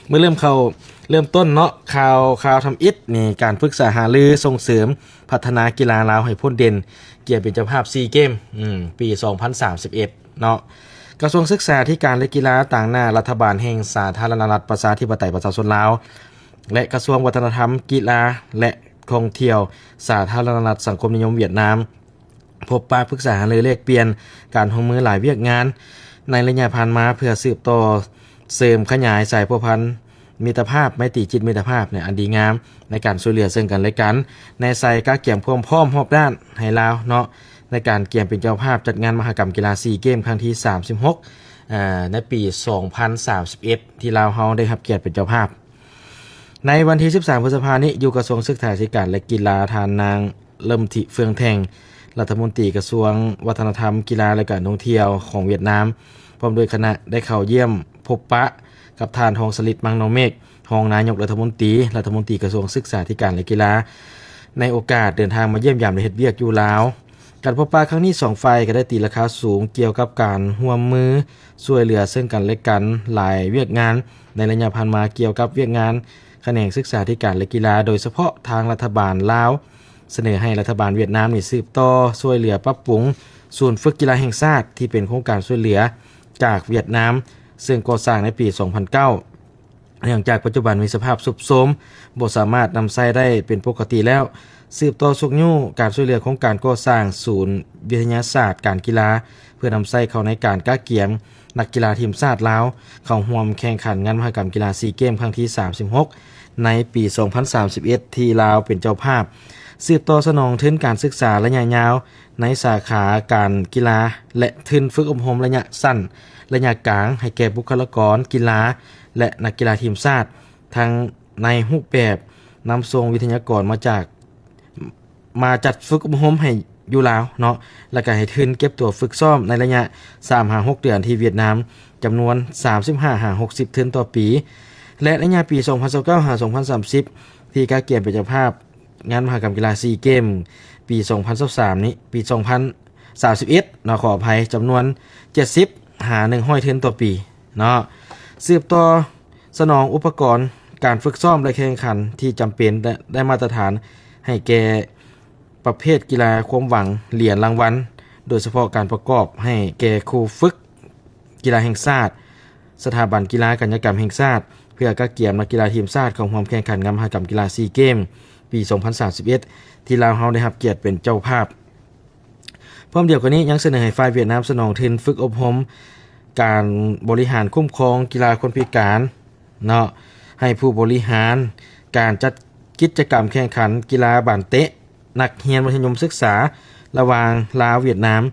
ເມື່ອເລີ່ມເຂົ້າ ເລີ່ມຕົ້ນເນາະ ຂ່າວ ຂ່າວທຳອິດນີ້ ການປຶກສາຫາລືສົ່ງເສີມພັດທະນາກິລາລາວໃຫ້ພົ້ນເດັ່ນ ກຽມເປັນເຈົ້າພາບຊີເກມ ອືມ ປີສອງພັນສາມສິບເອັດເນາະ. ກະຊວງສຶກສາທິການ ແລະ ກິລາ ຕາງໜ້າລັດຖະບານແຫ່ງສາທາລະນະລັດປະຊາທິປະໄຕປະຊາຊົນລາວ ແລະ ກະຊວງວັດທະນະທຳ, ກິລາ ແລະ ທ່ອງທ່ຽວ ສາທາລະນະລັດສັງຄົມນິຍົມຫວຽດນາມ ພົບປະປຶກສາຫາລືແລກປ່ຽນການຮ່ວມມືຫຼາຍວຽກງານໃນໄລຍະຜ່ານມາ ເພື່ອສືບຕໍ່ເສີມຂະຫຍາຍສາຍພົວພັນມິດຕະພາບ ໄມຕີຈິດມິດຕະພາບ ອັນດີງາມ ໃນການຊ່ວຍເຫຼືອເຊິ່ງກັນແລະກັນ ໃນສາຍກະກຽມຄວາມພ້ອມຮອບດ້ານໃຫ້ລາວເນາະ ໃນການກຽມເປັນເຈົ້າພາບຈັດງານມະຫະກຳກິລາຊີເກມຄັ້ງທີສາມສິບຫົກ ໃນປີສອງພັນສາມສິບເອັດ ທີ່ລາວເຮົາໄດ້ຮັບກຽດເປັນເຈົ້າພາບ. ໃນວັນທີສິບສາມ ພຶດສະພານີ້ ຢູ່ກະຊວງສຶກສາທິການ ແລະ ກິລາ ທ່ານນາງ ເລິ້ມທິ ເຟືອງແທ່ງ ລັດຖະມົນຕີກະຊວງວັດທະນະທຳ, ກິລາ ແລະ ການທ່ອງທ່ຽວຂອງຫວຽດນາມ ພ້ອມດ້ວຍຄະນະ ໄດ້ເຂົ້າຢ້ຽມພົບປະກັບທ່ານ ທອງສະລິດ ມັງນອງເມກ ຮອງນາຍົກລັດຖະມົນຕີ, ລັດຖະມົນຕີກະຊວງສຶກສາທິການ ແລະ ກິລາ ໃນໂອກາດເດີນທາງມາຢ້ຽມຢາມ ແລະ ເຮັດວຽກຢູ່ລາວ. ການພົບປະຄັ້ງນີ້ ສອງຝ່າຍກໍໄດ້ຕີລາຄາສູງກ່ຽວກັບການຮ່ວມມືຊ່ວຍເຫຼືອເຊິ່ງກັນແລະກັນຫຼາຍວຽກງານໃນໄລຍະຜ່ານມາ ກ່ຽວກັບວຽກງານຂະແໜງສຶກສາທິການ ແລະ ກິລາ, ໂດຍສະເພາະທາງລັດຖະບານລາວສະເໜີໃຫ້ລັດຖະບານຫວຽດນາມນີ້ສືບຕໍ່ຊ່ວຍເຫຼືອປັບປຸງສູນຝຶກກິລາແຫ່ງຊາດ ທີ່ເປັນໂຄງການຊ່ວຍເຫຼືອຈາກຫວຽດນາມ ເຊິ່ງກໍ່ສ້າງໃນປີສອງພັນເກົ້າ ເນື່ອງຈາກປັດຈຸບັນມີສະພາບຊຸດໂຊມ ບໍ່ສາມາດນຳໃຊ້ໄດ້ເປັນປົກກະຕິແລ້ວ, ສືບຕໍ່ຊຸກຍູ້ການຊ່ວຍເຫຼືອໂຄງການກໍ່ສ້າງສູນວິທະຍາສາດການກິລາ ເພື່ອນຳໃຊ້ເຂົ້າໃນການກະກຽມນັກກິລາທີມຊາດລາວ ເຂົ້າຮ່ວມແຂ່ງຂັນງານມະຫະກຳກິລາຊີເກມຄັ້ງທີສາມສິບຫົກ ໃນປີສອງພັນສາມສິບເອັດ ທີ່ລາວເປັນເຈົ້າພາບ, ສືບຕໍ່ສະໜອງທຶນການສຶກສາໄລຍະຍາວ ໃນສາຂາການກິລາ ແລະ ທຶນຝຶກອົບຮົມໄລຍະສັ້ນ, ໄລຍະກາງ ໃຫ້ແກ່ບຸກຄະລາກອນກິລາ ແລະ ນັກກິລາທີມຊາດ ທັງໃນຮູບແບບນຳສົ່ງວິທະຍາກອນມາຈາກ ມາຈັດຝຶກອົບຮົມໃຫ້ຢູ່ລາວເນາະ ແລ້ວກະໃຫ້ທຶນເກັບຕົວຝຶກຊ້ອມໃນໄລຍະສາມຫາຫົກເດືອນທີ່ຫວຽດນາມ ຈຳນວນສາມສິບຫ້າຫາຫົກສິບທຶນຕໍ່ປີ ແລະ ໄລຍະປີສອງພັນຊາວເກົ້າຫາສອງພັນສາມສິບ ທີ່ກະກຽມເປັນເຈົ້າພາບ ງານມະຫະກຳກິລາຊີເກມປີສອງພັນຊາວສາມນີ້ ປີສອງພັນສາມສິບເອັດເນາະ ຂໍອະໄພ ຈຳນວນເຈັດສິບຫາໜຶ່ງຮ້ອຍທຶນຕໍ່ປີເນາະ ສືບຕໍ່ສະໜອງອຸປະກອນການຝຶກຊ້ອມ ແລະ ແຂ່ງຂັນທີ່ຈຳເປັນ ແລະ ໄດ້ມາດຕະຖານໃຫ້ແກ່ປະເພດກິລາຄວາມຫວັງຫຼຽນລາງວັນ ໂດຍສະເພາະການປະກອບໃຫ້ແກ່ຄູຝຶກ ກິລາແຫ່ງຊາດ, ສະຖາບັນກິລາກາຍະກຳແຫ່ງຊາດ ເພື່ອກະກຽມນັກກິລາທີມຊາດເຂົ້າຮ່ວມແຂ່ງຂັນງານມະຫະກຳກິລາຊີເກມປີສອງພັນສາມສິບເອັດ ທີ່ລາວເຮົາໄດ້ຮັບກຽດເປັນເຈົ້າພາບ. ພ້ອມດຽວກັນນີ້ ຍັງສະເໜີໃຫ້ຝ່າຍຫວຽດນາມສະໜອງທຶນຝຶກອົບຮົມການບໍລິຫານຄຸ້ມຄອງກິລາຄົນພິການເນາະ ໃຫ້ຜູ້ບໍລິຫານການຈັດກິດຈະກຳແຂ່ງຂັນກິລາບານເຕະ ນັກຮຽນມັດທະຍົມສຶກສາລະຫວ່າງລາວ-ຫວຽດນາມ,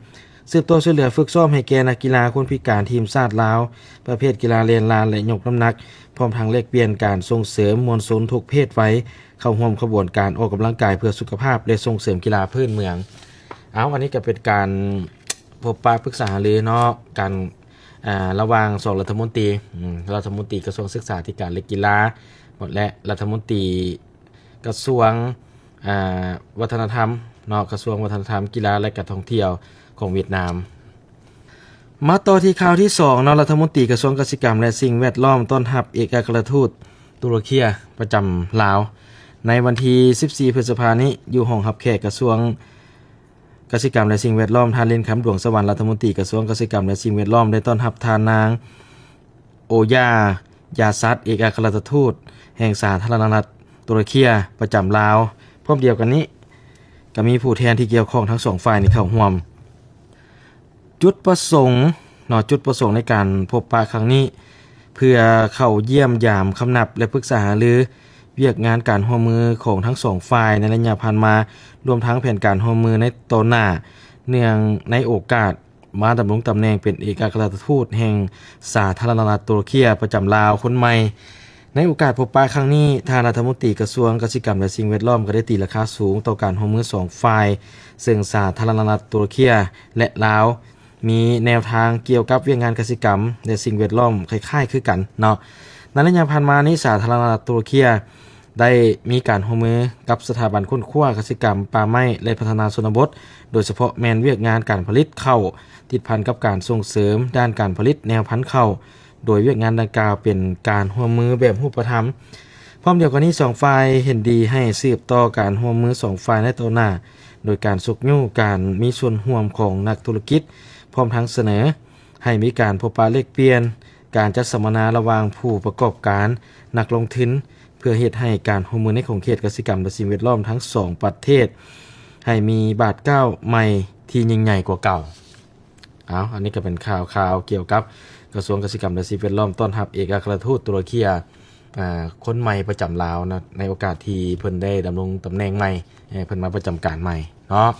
ສືບຕໍ່ຊ່ວຍເຫຼືອຝຶກຊ້ອມໃຫ້ແກ່ນັກກິລາຄົນພິການທີມຊາດລາວ ປະເພດກິລາແລ່ນລານ ແລະ ຍົກນ້ຳໜັກ, ພ້ອມທັງແລກປ່ຽນການສົ່ງເສີມມວນຊົນທຸກເພດໄວເຂົ້າຮ່ວມຂະບວນການອອກກຳລັງກາຍເພື່ອສຸຂະພາບ ແລະ ສົ່ງເສີມກິລາພື້ນເມືອງ. ເອົາ ອັນນີ້ກໍເປັນການພົບປະປຶກສາຫາລືເນາະ ການ ອາ ລະຫວ່າງສອງລັດຖະມົນຕີ ອາ ລັດຖະມົນຕີກະຊວງສຶກສາທິການ ແລະ ກິລາ ແລະ ລັດຖະມົນຕີ ກະຊວງ ອາ ວັດທະນະທຳເນາະ ກະຊວງວັດທະນະທຳ, ກິລາ ແລະ ການທ່ອງທ່ຽວຂອງຫວຽດນາມ. ມາຕໍ່ທີ່ຂ່າວທີສອງເນາະ ລັດຖະມົນຕີກະຊວງກະສິກຳ ແລະ ສິ່ງແວດລ້ອມ ຕ້ອນຮັບເອກອັກຄະລັດທູດຕຸລະເຄຍປະຈຳລາວ ໃນວັນທີສິບສີ່ ພຶດສະພານີ້ ຢູ່ຫ້ອງຮັບແຂກກະຊວງກະສິກຳ ແລະ ສິ່ງແວດລ້ອມ. ທ່ານ ເລນຄຳ ດວງສະຫວັນ ລັດຖະມົນຕີກະຊວງກະສິກຳ ແລະ ສິ່ງແວດລ້ອມ ໄດ້ຕ້ອນຮັບທ່ານນາງ ໂອຢາ ຢາຊັດ ເອກອັກຄະລັດທູດແຫ່ງສາທາລະນະລັດຕຸລະເຄຍປະຈຳລາວ. ພ້ອມດຽວກັນນີ້ ກໍມີຜູ້ແທນທີ່ກ່ຽວຂ້ອງທັງສອງຝ່າຍນີ້ເຂົ້າຮ່ວມ. ຈຸດປະສົງເນາະ ຈຸດປະສົງໃນການພົບປະຄັ້ງນີ້ ເພື່ອເຂົ້າຢ້ຽມຢາມຄຳນັບ ແລະ ປຶກສາຫາລືວຽກງານການຮ່ວມມືຂອງທັງສອງຝ່າຍໃນໄລຍະຜ່ານມາ, ລວມທັງແຜນການຮ່ວມມືໃນຕໍ່ໜ້າ ເນື່ອງໃນໂອກາດ ມາດຳລົງຕຳແໜ່ງເປັນເອກອັກຄະລັດທູດແຫ່ງສາທາລະນະລັດຕຸລະເຄຍປະຈຳລາວຄົນໃໝ່. ໃນໂອກາດພົບປະຄັ້ງນີ້, ທ່ານລັດຖະມົນຕີກະຊວງກະສິກຳ ແລະ ສິ່ງແວດລ້ອມ ກໍໄດ້ຕີລາຄາສູງຕໍ່ການຮ່ວມມືສອງຝ່າຍ, ເຊິ່ງສາທາລະນະລັດຕຸລະເຄຍ ແລະ ລາວ ມີແນວທາງກ່ຽວກັບວຽກງານກະສິກຳ ແລະ ສິ່ງແວດລ້ອມຄ້າຍໆຄືກັນເນາະ. ໃນໄລຍະຜ່ານມານີ້, ສາທາລະນະລັດຕຸລະເຄຍ ໄດ້ມີການຮ່ວມມືກັບສະຖາບັນຄົ້ນຄວ້າກະສິກຳ, ປ່າໄມ້ ແລະ ພັດທະນາຊົນນະບົດ, ໂດຍສະເພາະແມ່ນວຽກງານການຜະລິດເຂົ້າ ຕິດພັນກັບການສົ່ງເສີມດ້ານການຜະລິດແນວພັນເຂົ້າ, ໂດຍວຽກງານດັ່ງກ່າວເປັນການຮ່ວມມືແບບຮູບປະທຳ. ພ້ອມດຽວກັນນີ້, ສອງຝ່າຍເຫັນດີໃຫ້ສືບຕໍ່ການຮ່ວມມືສອງຝ່າຍໃນຕໍ່ໜ້າ, ໂດຍການຊຸກຍູ້ການມີສ່ວນຮ່ວມຂອງນັກທຸລະກິດ, ພ້ອມທັງສະເໜີໃຫ້ມີການພົບປະແລກປ່ຽນ, ການຈັດສຳມະນາລະຫວ່າງຜູ້ປະກອບການ, ນັກລົງທຶນ, ເພື່ອເຮັດໃຫ້ການຮ່ວມມືໃນຂົງເຂດກະສິກຳ ແລະ ສິ່ງແວດລ້ອມທັງສອງປະເທດ ໃຫ້ມີບາດກ້າວໃໝ່ທີ່ຍິ່ງໃຫຍ່ກວ່າເກົ່າ. ເອົາ, ອັນນີ້ກໍເປັນຂ່າວຄາວກ່ຽວກັບກະຊວງກະສິກຳ ແລະ ສິ່ງແວດລ້ອມ ຕ້ອນຮັບເອກອັກຄະລັດທູດຕຸລະເຄຍ ອາ ຄົນໃໝ່ປະຈຳລາວນະ, ໃນໂອກາດທີ່ເພິ່ນໄດ້ດຳລົງຕຳແໜ່ງໃໝ່, ເອີ ເພິ່ນມາປະຈຳການໃໝ່ເນາະ.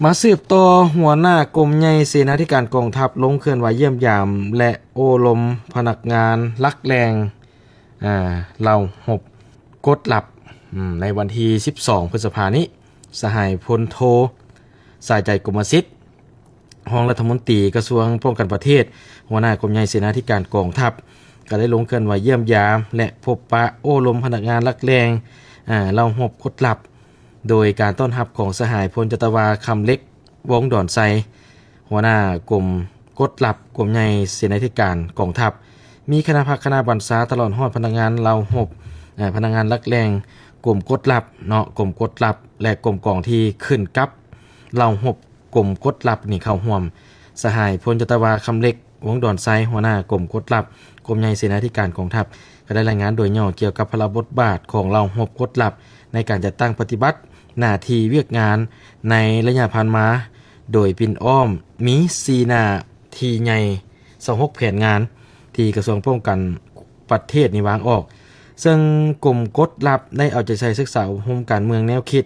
ມາສືບຕໍ່, ຫົວໜ້າກົມໃຫຍ່ເສນາທິການກອງທັບ ລົງເຄື່ອນໄຫວຢ້ຽມຢາມ ແລະ ໂອ້ລົມພະນັກງານຫຼັກແຫຼ່ງ ອາ ເຫຼົ່າຮົບກົດລັບ ອາ ໃນວັນທີສິບສອງ ພຶດສະພານີ້, ສະຫາຍພົນໂທ ສາຍໃຈ ກົມມະສິດ ຮອງລັດຖະມົນຕີກະຊວງປ້ອງກັນປະເທດ, ຫົວໜ້າກົມໃຫຍ່ເສນາທິການກອງທັບ ກໍໄດ້ລົງເຄື່ອນໄຫວຢ້ຽມຢາມ ແລະ ພົບປະໂອ້ລົມພະນັກງານຫຼັກແຫຼ່ງ ອາ ເຫຼົ່າຮົບກົດລັບ ໂດຍການຕ້ອນຮັບຂອງສະຫາຍພົນຈັດຕະວາ ຄຳເລັກ ວົງດອນໄຊ ຫົວໜ້າກົມກົດລັບ ກົມໃຫຍ່ເສນາທິການກອງທັບ, ມີຄະນະພັກຄະນະບັນຊາ ຕະຫຼອດຮອດພະນັກງານເຫຼົ່າຮົບ ອາ ພະນັກງານຫຼັກແຫຼ່ງກົມກົດລັບເນາະ, ກົມກົດລັບ ແລະ ກົມກອງທີ່ຂຶ້ນກັບເຫຼົ່າຮົບ ກົມກົດລັບນີ້ເຂົ້າຮ່ວມ. ສະຫາຍພົນຈັດຕະວາ ຄຳເລັກ ວົງດອນໄຊ ຫົວໜ້າກົມກົດລັບ ກົມໃຫຍ່ເສນາທິການກອງທັບ ກໍໄດ້ລາຍງານໂດຍຫຍໍ້ກ່ຽວກັບພາລະບົດບາດຂອງເຫຼົ່າຮົບກົດລັບ ໃນການຈັດຕັ້ງປະຕິບັດໜ້າທີ່ວຽກງານໃນໄລຍະຜ່ານມາ, ໂດຍປິ່ນອ້ອມມີສີ່ໜ້າທີ່ໃຫຍ່ ຊາວຫົກແຜນງານ ທີ່ກະຊວງປ້ອງກັນປະເທດນີ້ວາງອອກ, ເຊິ່ງກົມກົດລັບໄດ້ເອົາໃຈໃສ່ສຶກສາອົບຮົມການເມືອງແນວຄິດ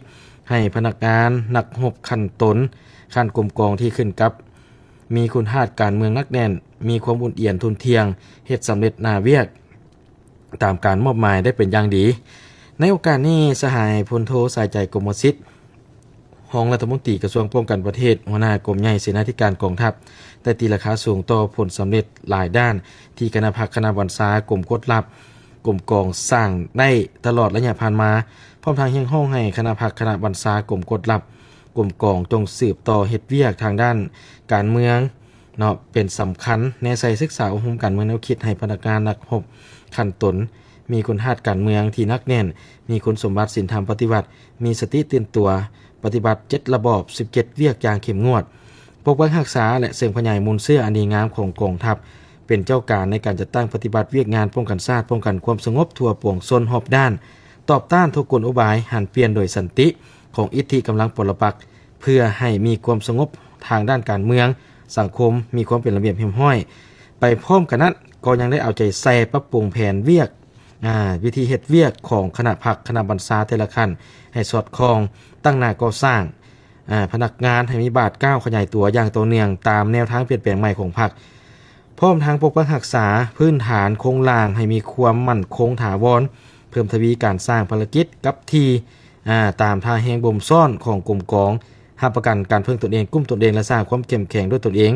ໃຫ້ພະນັກງານນັກຮົບຂັ້ນຕົນ, ຂັ້ນກົມກອງທີ່ຂຶ້ນກັບ ມີຄຸນທາດການເມືອງໜັກແໜ້ນ, ມີຄວາມອຸ່ນອຽນທຸ່ນທ່ຽງ, ເຮັດສຳເລັດໜ້າວຽກຕາມການມອບໝາຍໄດ້ເປັນຢ່າງດີ. ໃນໂອກາດນີ້, ສະຫາຍພົນໂທ ສາຍໃຈ ກົມມະສິດ ຮອງລັດຖະມົນຕີກະຊວງປ້ອງກັນປະເທດ, ຫົວໜ້າກົມໃຫຍ່ເສນາທິການກອງທັບ ໄດ້ຕີລາຄາສູງຕໍ່ຜົນສຳເລັດຫຼາຍດ້ານ ທີ່ຄະນະພັກຄະນະບັນຊາ ກົມກົດລັບ ກົມກອງສ້າງໄດ້ຕະຫຼອດໄລຍະຜ່ານມາ, ພ້ອມທັງຮຽກຮ້ອງໃຫ້ຄະນະພັກຄະນະບັນຊາ ກົມກົດລັບ ກົມກອງ ຈົ່ງສືບຕໍ່ເຮັດວຽກທາງດ້ານການເມືອງເນາະ ເປັນສຳຄັນ, ແນໃສ່ສຶກສາອົບຮົມການເມືອງແນວຄິດໃຫ້ພະນັກງານນັກຮົບຂັ້ນຕົນ ມີຄຸນທາດການເມືອງທີ່ໜັກແໜ້ນ, ມີຄຸນສົມບັດສິນທຳປະຕິວັດ, ມີສະຕິຕື່ນຕົວ, ປະຕິບັດເຈັດລະບອບ ສິບເຈັດວຽກຢ່າງເຂັ້ມງວດ, ປົກປັກຮັກສາ ແລະ ເສີມຂະຫຍາຍມູນເຊື້ອອັນດີງາມຂອງກອງທັບ, ເປັນເຈົ້າການໃນການຈັດຕັ້ງປະຕິບັດວຽກງານປ້ອງກັນຊາດ, ປ້ອງກັນຄວາມສະຫງົບທົ່ວປວງຊົນຮອບດ້ານ, ຕອບຕ້ານທຸກກົນອຸບາຍຫັນປ່ຽນໂດຍສັນຕິຂອງອິດທິກຳລັງປໍລະປັກ, ເພື່ອໃຫ້ມີຄວາມສະຫງົບທາງດ້ານການເມືອງ, ສັງຄົມ, ມີຄວາມເປັນລະບຽບຮຽບຮ້ອຍ. ໄປພ້ອມກັນນັ້ນ, ກໍຍັງໄດ້ເອົາໃຈໃສ່ປັບປຸງແຜນວຽກ, ອາ, ວິທີເຮັດວຽກຂອງຄະນະພັກ, ຄະນະບັນຊາແຕ່ລະຂັ້ນໃຫ້ສອດຄ່ອງ, ຕັ້ງໜ້າກໍ່ສ້າງ, ອາ, ພະນັກງານໃຫ້ມີບາດກ້າວຂະຫຍາຍຕົວຢ່າງຕໍ່ເນື່ອງຕາມແນວທາງປ່ຽນແປງໃໝ່ຂອງພັກ, ພ້ອມທັງປົກປັກຮັກສາພື້ນຖານໂຄງລ່າງໃຫ້ມີຄວາມໝັ້ນຄົງຖາວອນ, ເພີ່ມທະວີການສ້າງພາລະກິດກັບທີ່, ອາ, ຕາມທ່າແຮງບົ່ມຊ້ອນຂອງກົມກອງ, ຮັບປະກັນການເພິ່ງຕົນເອງ, ກຸ້ມຕົນເອງ ແລະ ສ້າງຄວາມເຂັ້ມແຂງດ້ວຍຕົນເອງ,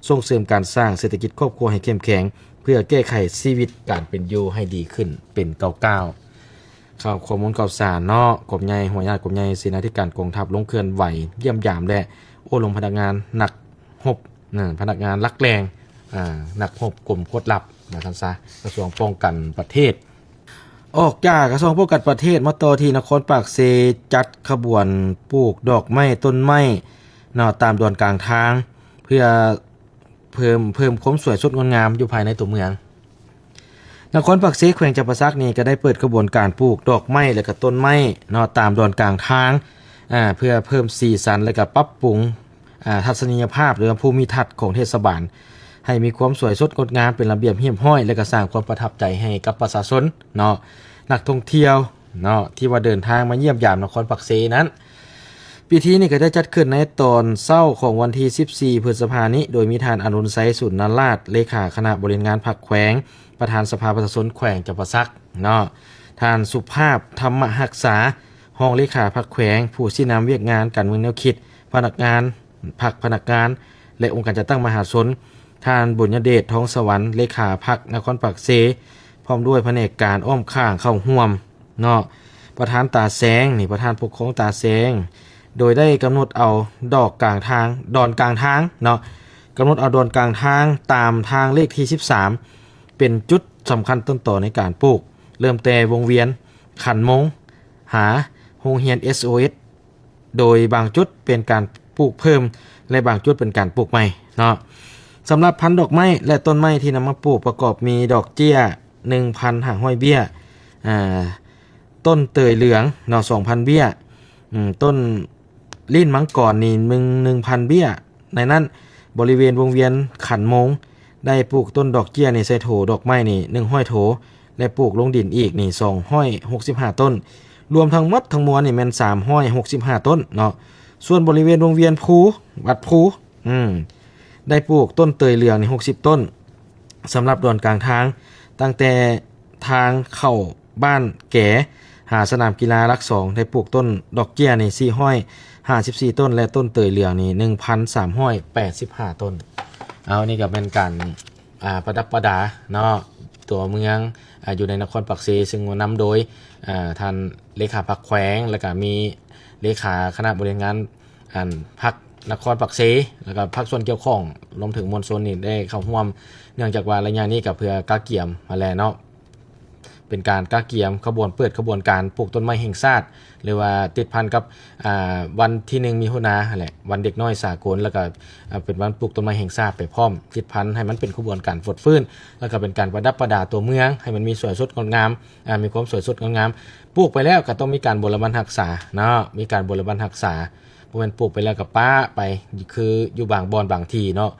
ສົ່ງເສີມການສ້າງເສດຖະກິດຄອບຄົວໃຫ້ເຂັ້ມແຂງ ເພື່ອແກ້ໄຂຊີວິດການເປັນຢູ່ໃຫ້ດີຂຶ້ນເປັນກ້າວໆ. ຂ່າວ ຂໍ້ມູນຂ່າວສານເນາະ, ກົມໃຫຍ່ ຫົວໜ້າກົມໃຫຍ່ເສນາທິການກອງທັບ ລົງເຄື່ອນໄຫວຢ້ຽມຢາມ ແລະ ໂອ້ລົມພະນັກງານນັກຮົບ, ພະນັກງານຫຼັກແຫຼ່ງ, ອາ, ນັກຮົບກົມກົດລັບ ວ່າຊັ້ນຊະ, ກະຊວງປ້ອງກັນປະເທດ. ອອກຈາກກະຊວງປ້ອງກັນປະເທດ ມາຕໍ່ທີ່ນະຄອນປາກເຊ, ຈັດຂະບວນປູກດອກໄມ້, ຕົ້ນໄມ້ເນາະ ຕາມດອນກາງທາງ ເພື່ອເພີ່ມ, ເພີ່ມຄວາມສວຍສົດງົດງາມຢູ່ພາຍໃນຕົວເມືອງ. ນະຄອນປາກເຊ ແຂວງຈຳປາສັກນີ້ ກໍໄດ້ເປີດຂະບວນການປູກດອກໄມ້ ແລະ ກະຕົ້ນໄມ້ເນາະ ຕາມດອນກາງທາງ, ອາ, ເພື່ອເພີ່ມສີສັນ ແລະ ກະປັບປຸງ, ອາ, ທັດສະນີຍະພາບ ຫຼືວ່າພູມິທັດຂອງເທດສະບານ ໃຫ້ມີຄວາມສວຍສົດງົດງາມ ເປັນລະບຽບຮຽບຮ້ອຍ ແລະ ກະສ້າງຄວາມປະທັບໃຈໃຫ້ກັບປະຊາຊົນເນາະ, ນັກທ່ອງທ່ຽວເນາະ ທີ່ວ່າເດີນທາງມາຢ້ຽມຢາມນະຄອນປາກເຊນັ້ນ. ພິທີນີ້ກໍໄດ້ຈັດຂຶ້ນໃນຕອນເຊົ້າຂອງວັນທີສິບສີ່ ພຶດສະພານີ້, ໂດຍມີທ່ານ ອະນຸນໄຊ ສູນນາລາດ ເລຂາຄະນະບໍລິຫານງານພັກແຂວງ, ປະທານສະພາປະຊາຊົນແຂວງຈຳປາສັກເນາະ, ທ່ານ ສຸພາບ ທຳມະຮັກສາ ຮອງເລຂາພັກແຂວງ, ຜູ້ຊີ້ນຳວຽກງານການເມືອງແນວຄິດ, ພະນັກງານພັກ, ພະນັກງານ ແລະ ອົງການຈັດຕັ້ງມະຫາຊົນ, ທ່ານ ບຸນຍະເດດ ທອງສະຫວັນ ເລຂາພັກນະຄອນປາກເຊ, ພ້ອມດ້ວຍພະແນກການອ້ອມຂ້າງເຂົ້າຮ່ວມເນາະ, ປະທານຕາແສງ, ນີ້ ປະທານປົກຄອງຕາແສງ, ໂດຍໄດ້ກຳນົດເອົາດອກກາງທາງ, ດອນກາງທາງເນາະ, ກຳນົດເອົາດອນກາງທາງຕາມທາງເລກທີສິບສາມ ເປັນຈຸດສຳຄັນຕົ້ນຕໍໃນການປູກ, ເລີ່ມແຕ່ວົງວຽນຂັນມົງ ຫາໂຮງຮຽນ SOS ໂດຍບາງຈຸດເປັນການປູກເພີ່ມ ແລະ ບາງຈຸດເປັນການປູກໃໝ່ເນາະ. ສຳລັບພັນດອກໄມ້ ແລະ ຕົ້ນໄມ້ທີ່ນຳມາປູກປະກອບມີດອກເຈ້ຍ ໜຶ່ງພັນຫ້າຮ້ອຍເບ້ຍ, ອາ ຕົ້ນເຕີຍເຫຼືອງເນາະ ສອງພັນເບ້ຍ, ອືມ ຕົ້ນ ລີ້ນມັງກອນນີ້ ໜຶ່ງ ໜຶ່ງພັນເບ້ຍ. ໃນນັ້ນ ບໍລິເວນວົງວຽນຂັນມົງ ໄດ້ປູກຕົ້ນດອກເຈ້ຍນີ້ໃສ່ໂຖດອກໄມ້ນີ້ ໜຶ່ງຮ້ອຍໂຖ ແລະ ປູກລົງດິນອີກນີ້ ສອງຮ້ອຍຫົກສິບຫ້າຕົ້ນ. ລວມທັງໝົດທັງມວນນີ້ແມ່ນ ສາມຮ້ອຍຫົກສິບຫ້າຕົ້ນເນາະ. ສ່ວນບໍລິເວນວົງວຽນພູ ວັດພູ ອືມ ໄດ້ປູກຕົ້ນເຕີຍເຫຼືອງນີ້ ຫົກສິບຕົ້ນ. ສຳລັບດອນກາງທາງ ຕັ້ງແຕ່ທາງເຂົ້າບ້ານແກ ຫາສະໜາມກິລາຫຼັກສອງ ໄດ້ປູກຕົ້ນດອກເຈ້ຍນີ້ ສີ່ຮ້ອຍຫ້າສິບສີ່ຕົ້ນ ແລະ ຕົ້ນເຕີຍເຫຼືອງນີ້ ໜຶ່ງພັນສາມຮ້ອຍແປດສິບຫ້າຕົ້ນ. ເອົາ ນີ້ກໍແມ່ນການ ອາ ປະດັບປະດາເນາະ ຕົວເມືອງ ອາ ຢູ່ໃນນະຄອນປາກເຊ ເຊິ່ງນຳໂດຍ ອາ ທ່ານເລຂາພັກແຂວງ ແລ້ວກໍມີເລຂາຄະນະບໍລິຫານງານ ອັນ ພັກນະຄອນປາກເຊ ແລ້ວກໍພາກສ່ວນກ່ຽວຂ້ອງ ລວມເຖິງມວນຊົນນີ້ໄດ້ເຂົ້າຮ່ວມ ເນື່ອງຈາກວ່າໄລຍະນີ້ກໍເພື່ອກະກຽມຫັ້ນແຫຼະເນາະ ເປັນການກະກຽມຂະບວນ ເປີດຂະບວນການປູກຕົ້ນໄມ້ແຫ່ງຊາດ ຫຼືວ່າຕິດພັນກັບ ອາ ວັນທີໜຶ່ງ ມິຖຸນາຫັ້ນແຫຼະ ວັນເດັກນ້ອຍສາກົນ ແລ້ວກໍ ອາ ເປັນວັນປູກຕົ້ນໄມ້ແຫ່ງຊາດໄປພ້ອມ ຕິດພັນໃຫ້ມັນເປັນຂະບວນການຟົດຟື້ນ ແລ້ວກໍເປັນການປະດັບປະດາຕົວເມືອງໃຫ້ມັນມີສວຍສົດງົດງາມ ອາ ມີຄວາມສວຍສົດງົດງາມ. ປູກໄປແລ້ວກໍຕ້ອງມີການບົວລະບັດຮັກສາເນາະ ມີການບົວລະບັດຮັກສາ ບໍ່ແມ່ນປູກໄປແລ້ວກໍປະໄປ ຄືຢູ່ບາງບ່ອນບາງທີ່ເນາະ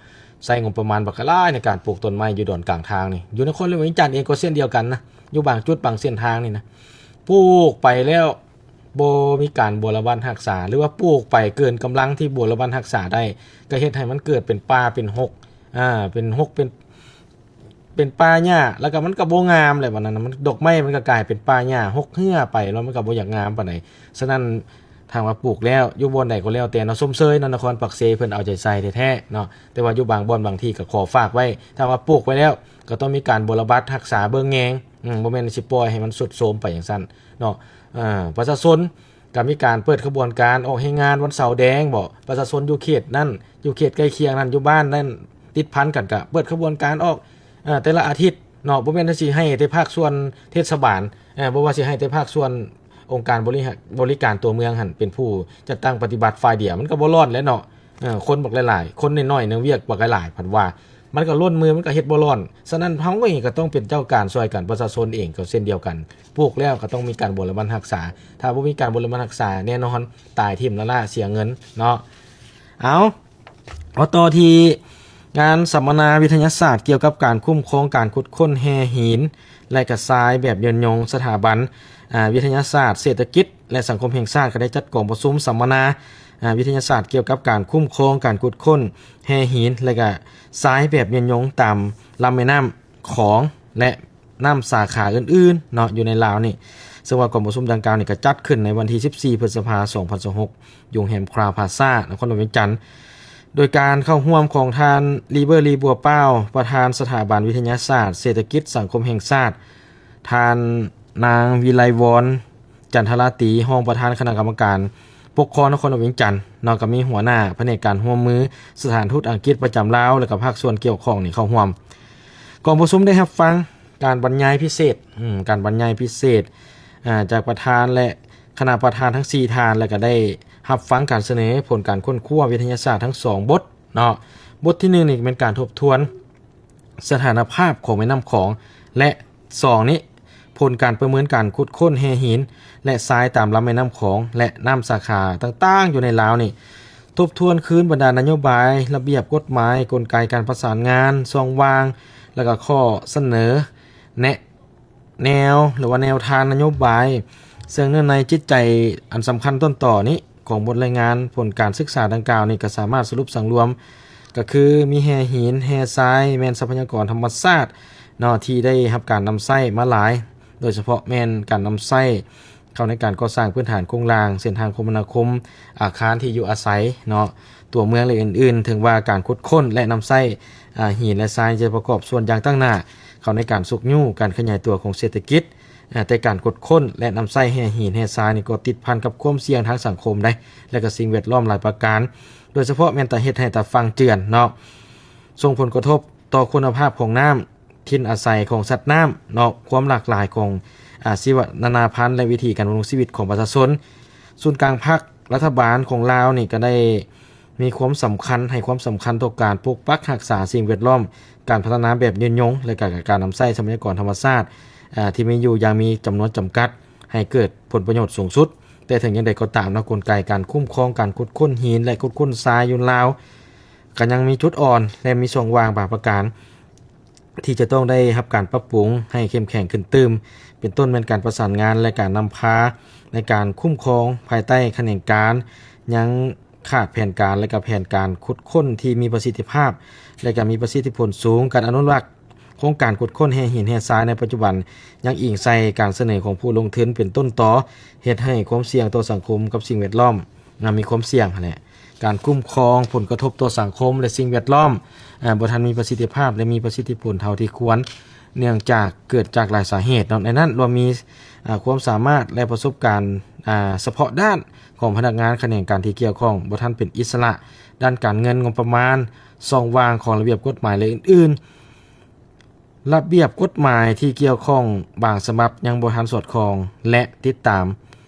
ໃຊ້ງົບປະມານບັກຫຼາຍໃນການປູກຕົ້ນໄມ້ຢູ່ດອນກາງທາງນີ້. ຢູ່ນະຄອນຫຼວງວຽງຈັນເອງກໍເຊັ່ນດຽວກັນນະ ຢູ່ບາງຈຸດບາງເສັ້ນທາງນີ້ນະ ປູກໄປແລ້ວບໍ່ມີການບົວລະບັດຮັກສາ ຫຼືວ່າປູກໄປເກີນກຳລັງທີ່ບົວລະບັດຮັກສາໄດ້ ກໍເຮັດໃຫ້ມັນເກີດເປັນປ່າເປັນຮົກ ອາ ເປັນຮົກເປັນ ເປັນປ່າຫຍ້າ ແລ້ວກໍມັນກໍບໍ່ງາມແຫຼະ ບັດນັ້ນນະ ມັນ ດອກໄມ້ມັນກໍກາຍເປັນປ່າຫຍ້າຮົກເຮື້ອໄປ ແລ້ວມັນກໍບໍ່ຢາກງາມປານໃດ. ສະນັ້ນ ຖ້າວ່າປູກແລ້ວ ຢູ່ບ່ອນໃດກໍແລ້ວແຕ່ເນາະ ຊົມເຊີຍເນາະ ນະຄອນປາກເຊເພິ່ນເອົາໃຈໃສ່ແທ້ໆເນາະ ແຕ່ວ່າຢູ່ບາງບ່ອນບາງທີ່ກໍຂໍຝາກໄວ້ ຖ້າວ່າປູກໄວ້ແລ້ວ ກໍຕ້ອງມີການບົວລະບັດຮັກສາເບິ່ງແຍງ ອືມ ບໍ່ແມ່ນຊິປ່ອຍໃຫ້ມັນຊຸດໂຊມໄປຈັ່ງຊັ້ນເນາະ. ເອີ ປະຊາຊົນ ກໍມີການເປີດຂະບວນການອອກແຮງງານວັນເສົາແດງບໍ ປະຊາຊົນຢູ່ເຂດນັ້ນ ຢູ່ເຂດໃກ້ຄຽງນັ້ນ ຢູ່ບ້ານນັ້ນ ຕິດພັນກັນ ກໍເປີດຂະບວນການອອກ ເອີ ແຕ່ລະອາທິດເນາະ ບໍ່ແມ່ນຊິໃຫ້ແຕ່ພາກສ່ວນເທດສະບານ ເອີ ບໍ່ວ່າຊິໃຫ້ແຕ່ພາກສ່ວນອົງການບໍລິຫາ ບໍລິການຕົວເມືອງຫັ້ນເປັນຜູ້ຈັດຕັ້ງປະຕິບັດຝ່າຍດຽວ ມັນກໍບໍ່ລອດແຫຼະເນາະ. ເອີ ຄົນບັກຫຼາຍໆ ຄົນນ້ອຍໆໜຶ່ງ ວຽກບັກຫຼາຍໆ ພັດວ່າ ມັນກໍລົ້ນມື ມັນກໍເຮັດບໍ່ລ້ອນ. ສະນັ້ນ ເຮົາເອງກໍຕ້ອງເປັນເຈົ້າການຊ່ອຍກັນ ປະຊາຊົນເອງກໍເຊັ່ນດຽວກັນ ປູກແລ້ວກໍຕ້ອງມີການບົວລະບັດຮັກສາ ຖ້າບໍ່ມີການບົວລະບັດຮັກສາ ແນ່ນອນ ຕາຍຖິ້ມລ້າໆ ເສຍເງິນເນາະ. ເອົາ ມາຕໍ່ທີ່ງານສຳມະນາວິທະຍາສາດກ່ຽວກັບການຄຸ້ມຄອງການຂຸດຄົ້ນແຮ່ຫີນ ແລະ ກະຊາຍແບບຍືນຍົງ. ສະຖາບັນ ອາ ວິທະຍາສາດເສດຖະກິດ ແລະ ສັງຄົມແຫ່ງຊາດ ກໍໄດ້ຈັດກອງປະຊຸມສຳມະນາ ອາ ວິທະຍາສາດກ່ຽວກັບການຄຸ້ມຄອງການຂຸດຄົ້ນແຮ່ຫີນ ແລະ ກະຊາຍແບບຍືນຍົງຕາມລຳແມ່ນ້ຳຂອງ ແລະ ນ້ຳສາຂາອື່ນໆເນາະ ຢູ່ໃນລາວນີ້. ເຊິ່ງວ່າກອງປະຊຸມດັ່ງກ່າວນີ້ກໍຈັດຂຶ້ນໃນວັນທີສິບສີ່ ພຶດສະພາ ສອງພັນຊາວຫົກ ຢູ່ໂຮງແຮມຄຣາວພາຊາ ນະຄອນຫຼວງວຽງຈັນ ໂດຍການເຂົ້າຮ່ວມຂອງທ່ານ ລີເບີລີ ບົວປ້າວ ປະທານສະຖາບັນວິທະຍາສາດເສດຖະກິດສັງຄົມແຫ່ງຊາດ, ທ່ານນາງ ວິໄລວອນ ຈັນທະລາຕີ ຮອງປະທານຄະນະກຳມະການປົກຄອງນະຄອນຫຼວງວຽງຈັນເນາະ, ກໍມີຫົວໜ້າພະແນກການຮ່ວມມືສະຖານທູດອັງກິດປະຈຳລາວ ແລະ ກໍພາກສ່ວນກ່ຽວຂ້ອງນີ້ເຂົ້າຮ່ວມ. ກອງປະຊຸມໄດ້ຮັບຟັງການບັນຍາຍພິເສດ, ອືມ, ການບັນຍາຍພິເສດ, ອາ, ຈາກປະທານ ແລະ ຄະນະປະທານທັງສີ່ທ່ານ, ແລະ ກໍໄດ້ຮັບຟັງການສະເໜີຜົນການຄົ້ນຄວ້າວິທະຍາສາດທັງສອງບົດເນາະ. ບົດທີໜຶ່ງນີ້ແມ່ນການທົບທວນ ສະຖານະພາບຂອງແມ່ນ້ຳຂອງ ແລະ ສອງນີ້ ຜົນການປະເມີນການຂຸດຄົ້ນແຮ່ຫີນ ແລະ ຊາຍຕາມລຳແມ່ນ້ຳຂອງ ແລະ ນ້ຳສາຂາຕ່າງໆຢູ່ໃນລາວນີ້ ທົບທວນຄືນບັນດານະໂຍບາຍ, ລະບຽບ, ກົດໝາຍ, ກົນໄກການປະສານງານ, ຊ່ອງວ່າງ ແລະ ກໍຂໍ້ສະເໜີແນະ ແນວ ຫຼືວ່າແນວທາງນະໂຍບາຍ. ເຊິ່ງເນື້ອໃນຈິດໃຈອັນສຳຄັນຕົ້ນຕໍນີ້ຂອງບົດລາຍງານຜົນການສຶກສາດັ່ງກ່າວນີ້ ກໍສາມາດສະຫຼຸບສັງລວມ ກໍຄືມີແຮ່ຫີນ, ແຮ່ຊາຍ ແມ່ນຊັບພະຍາກອນທຳມະຊາດເນາະ ທີ່ໄດ້ຮັບການນຳໃຊ້ມາຫຼາຍ, ໂດຍສະເພາະແມ່ນການນຳໃຊ້ເຂົ້າໃນການກໍ່ສ້າງພື້ນຖານໂຄງລ່າງ, ເສັ້ນທາງຄົມມະນາຄົມ, ອາຄານທີ່ຢູ່ອາໄສເນາະ, ຕົວເມືອງ ແລະ ອື່ນໆ. ເຖິງວ່າການຂຸດຄົ້ນ ແລະ ນຳໃຊ້ ອາ ຫີນ ແລະ ຊາຍ ຈະປະກອບສ່ວນຢ່າງຕັ້ງໜ້າເຂົ້າໃນການຊຸກຍູ້ການຂະຫຍາຍຕົວຂອງເສດຖະກິດ, ອາ ແຕ່ການຂຸດຄົ້ນ ແລະ ນຳໃຊ້ແຮ່ຫີນ ແຮ່ຊາຍນີ້ກໍຕິດພັນກັບຄວາມສ່ຽງທາງສັງຄົມໄດ໋ ແລະ ກໍສິ່ງແວດລ້ອມຫຼາຍປະການ, ໂດຍສະເພາະແມ່ນຕາເຮັດໃຫ້ຕາຝັ່ງເຈື່ອນເນາະ. ສົ່ງຜົນກະທົບຕໍ່ຄຸນນະພາບຂອງນ້ຳ, ຖິ່ນອາໄສຂອງສັດນ້ຳເນາະ, ຄວາມຫຼາກຫຼາຍຂອງ ອາ ຊີວະນານາພັນ ແລະ ວິຖີການດຳລົງຊີວິດຂອງປະຊາຊົນ. ສູນກາງພັກລັດຖະບານຂອງລາວນີ້ກໍໄດ້ມີຄວາມສຳຄັນ, ໃຫ້ຄວາມສຳຄັນຕໍ່ການປົກປັກຮັກສາສິ່ງແວດລ້ອມ, ການພັດທະນາແບບຍືນຍົງ ແລະ ການນຳໃຊ້ຊັບພະຍາກອນທຳມະຊາດ ອາ ທີ່ມີຢູ່ຢ່າງມີຈຳນວນຈຳກັດ ໃຫ້ເກີດຜົນປະໂຫຍດສູງສຸດ. ແຕ່ເຖິງຢ່າງໃດກໍຕາມເນາະ, ກົນໄກການຄຸ້ມຄອງການຂຸດຄົ້ນຫີນ ແລະ ຂຸດຄົ້ນຊາຍຢູ່ລາວ ກໍຍັງມີຈຸດອ່ອນ ແລະ ມີຊ່ອງວ່າງບາງປະການ ທີ່ຈະຕ້ອງໄດ້ຮັບການປັບປຸງໃຫ້ເຂັ້ມແຂງຂຶ້ນຕື່ມ, ເປັນຕົ້ນແມ່ນການປະສານງານ ແລະ ການນຳພາໃນການຄຸ້ມຄອງພາຍໃຕ້ຂະແໜງການ ຍັງຂາດແຜນການ ແລະ ກະແຜນການຂຸດຄົ້ນທີ່ມີປະສິດທິພາບ ແລະ ກະມີປະສິດທິຜົນສູງ. ການອະນຸລັກໂຄງການຂຸດຄົ້ນແຮ່ຫີນແຮ່ຊາຍໃນປັດຈຸບັນ ຍັງອີງໃສ່ການສະເໜີຂອງຜູ້ລົງທຶນເປັນຕົ້ນຕໍ, ເຮັດໃຫ້ຄວາມສ່ຽງຕໍ່ສັງຄົມກັບສິ່ງແວດລ້ອມ ນຳມີຄວາມສ່ຽງຫັ້ນແຫຼະ. ການຄຸ້ມຄອງຜົນກະທົບຕໍ່ສັງຄົມ ແລະ ສິ່ງແວດລ້ອມ ອາ ບໍ່ທັນມີປະສິດທິພາບ ແລະ ມີປະສິດທິຜົນເທົ່າທີ່ຄວນ, ເນື່ອງຈາກເກີດຈາກຫຼາຍສາເຫດເນາະ. ໃນນັ້ນລວມມີ ອາ ຄວາມສາມາດ ແລະ ປະສົບການ ອາ ສະເພາະດ້ານຂອງພະນັກງານຂະແໜງການທີ່ກ່ຽວຂ້ອງ, ບໍ່ທັນເປັນອິດສະຫຼະດ້ານການເງິນ, ງົບປະມານ, ຊ່ອງວ່າງຂອງລະບຽບກົດໝາຍ ແລະ ອື່ນໆ. ລະບຽບກົດໝາຍທີ່ກ່ຽວຂ້ອງບາງສະບັບຍັງບໍ່ທັນສອດຄ່ອງ ແລະ ຕິດຕາມ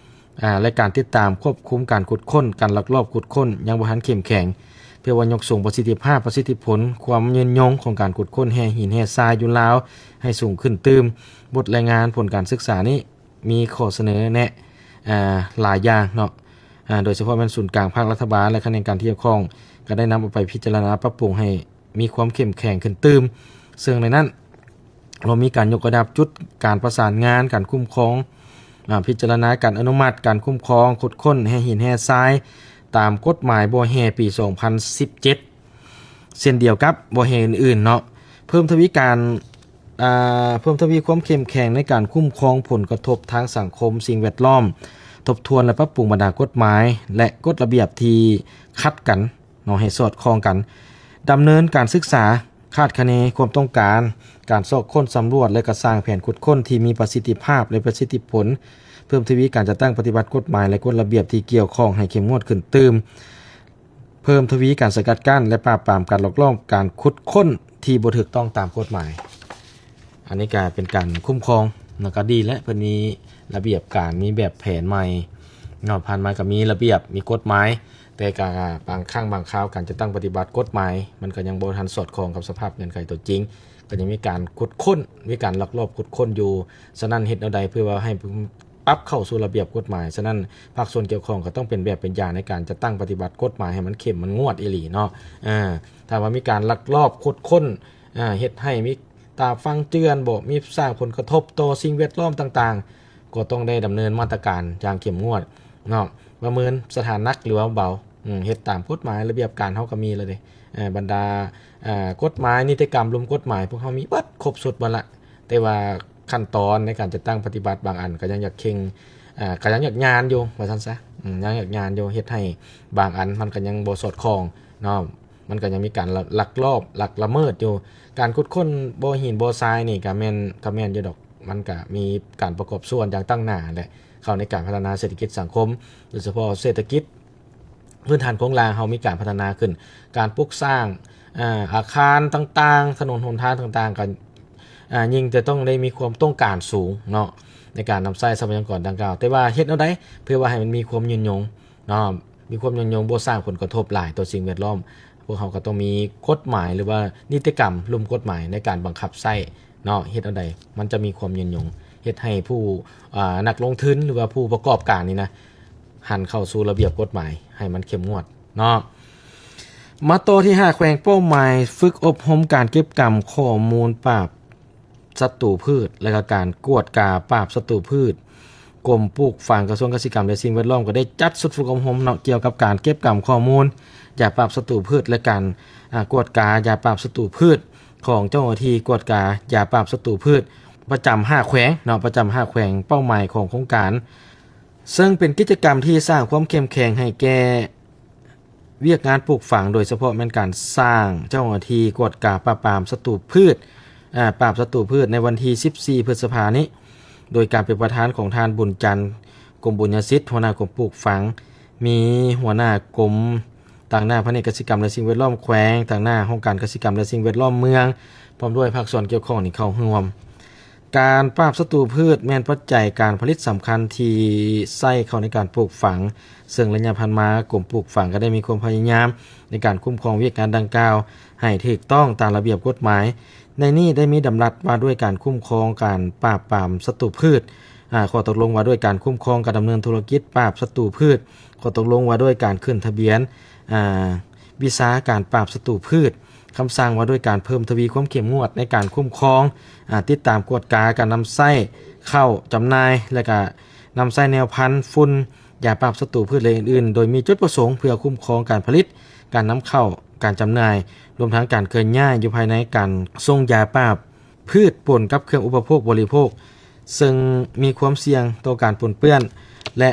ອາ ແລະ ການຕິດຕາມຄວບຄຸມການຂຸດຄົ້ນ, ການລັກລອບຂຸດຄົ້ນຍັງບໍ່ທັນເຂັ້ມແຂງ ເພື່ອວ່າຍົກສູງປະສິດທິພາບ, ປະສິດທິຜົນ, ຄວາມຍືນຍົງຂອງການຂຸດຄົ້ນແຮ່ຫີນແຮ່ຊາຍຢູ່ລາວໃຫ້ສູງຂຶ້ນຕື່ມ. ບົດລາຍງານຜົນການສຶກສານີ້ມີຂໍ້ສະເໜີແນະ ອາ ຫຼາຍຢ່າງເນາະ, ອາ ໂດຍສະເພາະແມ່ນສູນກາງພາກລັດຖະບານ ແລະ ຂະແໜງການທີ່ກ່ຽວຂ້ອງ ກໍໄດ້ນຳເອົາໄປພິຈາລະນາປັບປຸງໃຫ້ ມີຄວາມເຂັ້ມແຂງຂຶ້ນຕື່ມ, ເຊິ່ງໃນນັ້ນລວມມີການຍົກລະດັບຈຸດການປະສານງານ, ການຄຸ້ມຄອງ, ອາ ພິຈາລະນາການອະນຸມັດການຄຸ້ມຄອງຂຸດຄົ້ນແຮ່ຫີນແຮ່ຊາຍຕາມກົດໝາຍບໍ່ແຮ່ປີສອງພັນສິບເຈັດ ເຊັ່ນດຽວກັບບໍ່ແຮ່ອື່ນໆເນາະ. ເພີ່ມທະວີການ ອາ ເພີ່ມທະວີຄວາມເຂັ້ມແຂງໃນການຄຸ້ມຄອງຜົນກະທົບທາງສັງຄົມ, ສິ່ງແວດລ້ອມ, ທົບທວນ ແລະ ປັບປຸງບັນດາກົດໝາຍ ແລະ ກົດລະບຽບທີ່ຂັດກັນ ເນາະ ໃຫ້ສອດຄ່ອງກັນ, ດຳເນີນການສຶກສາ, ຄາດຄະເນຄວາມຕ້ອງການ, ການຊອກຄົ້ນສຳຫຼວດ ແລະ ກະສ້າງແຜນຂຸດຄົ້ນທີ່ມີປະສິດທິພາບ ແລະ ປະສິດທິຜົນ, ເພີ່ມທະວີການຈັດຕັ້ງປະຕິບັດກົດໝາຍ ແລະ ກົດລະບຽບທີ່ກ່ຽວຂ້ອງໃຫ້ເຂັ້ມງວດຂຶ້ນຕື່ມ, ເພີ່ມທະວີການສະກັດກັ້ນ ແລະ ປາບປາມການລັກລອບການຂຸດຄົ້ນທີ່ບໍ່ຖືກຕ້ອງຕາມກົດໝາຍ. ອັນນີ້ກະເປັນການຄຸ້ມຄອງເນາະ, ກະດີແຫຼະ ເພິ່ນມີລະບຽບການ ມີແບບແຜນໃໝ່ເນາະ. ຜ່ານມາກະມີລະບຽບ ມີກົດໝາຍ, ແຕ່ກະບາງຄັ້ງບາງຄາວ ການຈັດຕັ້ງປະຕິບັດກົດໝາຍ ມັນກະຍັງບໍ່ທັນສອດຄ່ອງກັບສະພາບເງື່ອນໄຂຕົວຈິງ, ກະຍັງມີການຂຸດຄົ້ນ ມີການລັກລອບຂຸດຄົ້ນຢູ່. ສະນັ້ນເຮັດແນວໃດເພື່ອວ່າໃຫ້ ປັບເຂົ້າສູ່ລະບຽບກົດໝາຍ. ສະນັ້ນ ພາກສ່ວນກ່ຽວຂ້ອງກໍຕ້ອງເປັນແບບເປັນຢ່າງໃນການຈັດຕັ້ງປະຕິບັດກົດໝາຍໃຫ້ມັນເຂັ້ມມັນງວດອີ່ຫຼີເນາະ. ເອີ ຖ້າວ່າມີການລັກລອບຂຸດຄົ້ນ ເຮັດໃຫ້ມີຕາຝັງເຈື່ອນບໍ ມີສ້າງຜົນກະທົບຕໍ່ສິ່ງແວດລ້ອມຕ່າງໆ ກໍຕ້ອງໄດ້ດຳເນີນມາດຕະການຢ່າງເຂັ້ມງວດເນາະ, ປະເມີນສະຖານໜັກ ຫຼືວ່າເບົາ. ເຮັດຕາມກົດໝາຍ ລະບຽບການເຮົາກໍມີແລ້ວເດ້. ບັນດາ ກົດໝາຍ ນິຕິກຳ ລຸ່ມກົດໝາຍ ພວກເຮົາມີເບິດ ຄົບຊຸດໝົດລະ. ແຕ່ວ່າຂັ້ນຕອນໃນການຈັດຕັ້ງປະຕິບັດບາງອັນກໍຍັງຢາກເຄັ່ງ ອ່າ ກໍຍັງຢາກຍານຢູ່ວ່າຊັ້ນຊະ, ອືມ ຍັງຢາກຍານຢູ່ ເຮັດໃຫ້ບາງອັນມັນກໍຍັງບໍ່ສອດຄ່ອງເນາະ, ມັນກໍຍັງມີການ ລະ ລັກລອບ ລັກລະເມີດຢູ່. ການຂຸດຄົ້ນບໍ່ຫີນບໍ່ຊາຍນີ້ກໍແມ່ນ ກໍແມ່ນຢູ່ດອກ, ມັນກໍມີການປະກອບສ່ວນຢ່າງຕັ້ງໜ້າແຫຼະ ເຂົ້າໃນການພັດທະນາເສດຖະກິດສັງຄົມ ໂດຍສະເພາະເສດຖະກິດ ພື້ນຖານໂຄງລ່າງເຮົາມີການພັດທະນາຂຶ້ນ, ການປຸກສ້າງ ອາ ອາຄານຕ່າງໆ, ຖະໜົນຫົນທາງຕ່າງໆ ກໍ ອາ ຍິ່ງຈະຕ້ອງໄດ້ມີຄວາມຕ້ອງການສູງເນາະ ໃນການນຳໃຊ້ຊັບພະຍາກອນດັ່ງກ່າວ. ແຕ່ວ່າເຮັດແນວໃດເພື່ອວ່າໃຫ້ມັນມີຄວາມຍືນຍົງເນາະ, ມີຄວາມຍືນຍົງ ບໍ່ສ້າງຜົນກະທົບຫຼາຍຕໍ່ສິ່ງແວດລ້ອມ? ພວກເຮົາກໍຕ້ອງມີກົດໝາຍ ຫຼືວ່ານິຕິກຳ ລຸ່ມກົດໝາຍໃນການບັງຄັບໃຊ້ ເນາະ, ເຮັດແນວໃດມັນຈະມີຄວາມຍືນຍົງ, ເຮັດໃຫ້ຜູ້ ອາ ນັກລົງທຶນ ຫຼືວ່າຜູ້ປະກອບການນີ້ນະ ຫັນເຂົ້າສູ່ລະບຽບກົດໝາຍໃຫ້ມັນເຂັ້ມງວດເນາະ. ມາຕໍ່ທີ່ຫ້າແຂວງເປົ້າໝາຍ ຝຶກອົບຮົມການເກັບກຳຂໍ້ມູນປາບສັດຕູພືດ ແລະ ກະການກວດກາປາບສັດຕູພືດ. ກົມປູກຝັງ ກະຊວງກະສິກຳ ແລະ ສິ່ງແວດລ້ອມ ກໍໄດ້ຈັດຊຸດຝຶກອົບຮົມເນາະ ກ່ຽວກັບການເກັບກຳຂໍ້ມູນຢາປາບສັດຕູພືດ ແລະ ການ ອາ ກວດກາຢາປາບສັດຕູພືດ ຂອງເຈົ້າໜ້າທີ່ກວດກາຢາປາບສັດຕູພືດປະຈຳຫ້າແຂວງເນາະ, ປະຈຳຫ້າແຂວງເປົ້າໝາຍຂອງໂຄງການ, ເຊິ່ງເປັນກິດຈະກຳທີ່ສ້າງຄວາມເຂັ້ມແຂງໃຫ້ແກ່ວຽກງານປູກຝັງ, ໂດຍສະເພາະແມ່ນການສ້າງເຈົ້າໜ້າທີ່ກວດກາປາບປາມສັດຕູພືດ, ອາ ປາບສັດຕູພືດໃນວັນທີສິບສີ່ ພຶດສະພານີ້, ໂດຍການເປັນປະທານຂອງທ່ານ ບຸນຈັນ ກົມບຸນຍະສິດ ຫົວໜ້າກົມປູກຝັງ, ມີຫົວໜ້າກົມ ຕາງໜ້າພະແນກກະສິກຳ ແລະ ສິ່ງແວດລ້ອມແຂວງ, ຕາງໜ້າຫ້ອງການກະສິກຳ ແລະ ສິ່ງແວດລ້ອມເມືອງ ພ້ອມດ້ວຍພາກສ່ວນກ່ຽວຂ້ອງນີ້ເຂົ້າຮ່ວມ. ການປາບສັດຕູພືດແມ່ນປັດໄຈການຜະລິດສຳຄັນທີ່ໃຊ້ເຂົ້າໃນການປູກຝັງ, ເຊິ່ງໄລຍະຜ່ານມາ ກົມປູກຝັງກໍໄດ້ມີຄວາມພະຍາຍາມໃນການຄຸ້ມຄອງວຽກງານດັ່ງກ່າວໃຫ້ຖືກຕ້ອງຕາມລະບຽບກົດໝາຍ. ໃນນີ້ໄດ້ມີດຳລັດວ່າດ້ວຍການຄຸ້ມຄອງການປາບປາມສັດຕູພືດ, ອາ, ຂໍ້ຕົກລົງວ່າດ້ວຍການຄຸ້ມຄອງການດຳເນີນທຸລະກິດປາບສັດຕູພືດ, ຂໍ້ຕົກລົງວ່າດ້ວຍການຂຶ້ນທະບຽນ, ອາ, ວິຊາການປາບສັດຕູພືດ, ຄຳສັ່ງວ່າດ້ວຍການເພີ່ມທະວີຄວາມເຂັ້ມງວດໃນການຄຸ້ມຄອງ, ອາ, ຕິດຕາມກວດກາການນຳໃຊ້ເຂົ້າຈຳໜ່າຍ ແລະ ກະນຳໃຊ້ແນວພັນ, ຝຸ່ນ, ຢາປາບສັດຕູພືດ ແລະ ອື່ນໆ ໂດຍມີຈຸດປະສົງເພື່ອຄຸ້ມຄອງການຜະລິດ, ການນຳເຂົ້າ, ການຈຳໜ່າຍ, ລວມທັງການເຄື່ອນຍ້າຍຢູ່ພາຍໃນການສົ່ງຢາປາບພືດປົນກັບເຄື່ອງອຸປະໂພກບໍລິໂພກ, ເຊິ່ງມີຄວາມສ່ຽງຕໍ່ການປົນເປື້ອນ ແລະ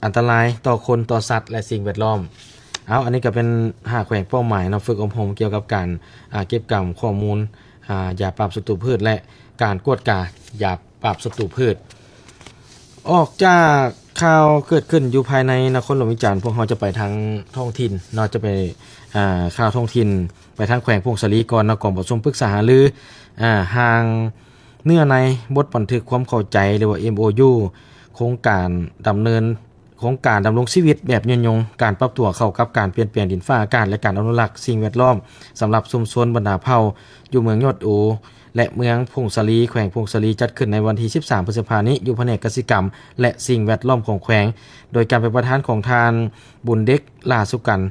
ອັນຕະລາຍຕໍ່ຄົນ, ຕໍ່ສັດ ແລະ ສິ່ງແວດລ້ອມ. ເອົາ, ອັນນີ້ກໍເປັນຫ້າແຂວງເປົ້າໝາຍເນາະ, ຝຶກອົບຮົມກ່ຽວກັບການ, ອາ, ເກັບກຳຂໍ້ມູນ, ອາ, ຢາປາບສັດຕູພືດ ແລະ ການກວດກາຢາປາບສັດຕູພືດ. ອອກຈາກຂ່າວເກີດຂຶ້ນຢູ່ພາຍໃນນະຄອນຫຼວງວຽງຈັນ, ພວກເຮົາຈະໄປທາງທ້ອງຖິ່ນເນາະ, ຈະໄປ, ອາ, ຂ່າວທ້ອງຖິ່ນ, ໄປທາງແຂວງຜົ້ງສາລີກ່ອນເນາະ. ກອງປະຊຸມປຶກສາຫາລື, ອາ, ຮ່າງ ເນື້ອໃນບົດບັນທຶກຄວາມເຂົ້າໃຈ ຫຼືວ່າ ເອັມໂອຢູ ໂຄງການດຳເນີນ, ໂຄງການດຳລົງຊີວິດແບບຍືນຍົງ, ການປັບຕົວເຂົ້າກັບການປ່ຽນແປງດິນຟ້າອາກາດ ແລະ ການອະນຸລັກສິ່ງແວດລ້ອມ ສຳລັບຊຸມຊົນບັນດາເຜົ່າ ຢູ່ເມືອງຍອດອູ ແລະ ເມືອງຜົ້ງສາລີ, ແຂວງຜົ້ງສາລີ, ຈັດຂຶ້ນໃນວັນທີສິບສາມ ພຶດສະພານີ້ ຢູ່ພະແນກກະສິກຳ ແລະ ສິ່ງແວດລ້ອມຂອງແຂວງ, ໂດຍການເປັນປະທານຂອງທ່ານ ບຸນເດັກ ຫຼ້າສຸກັນ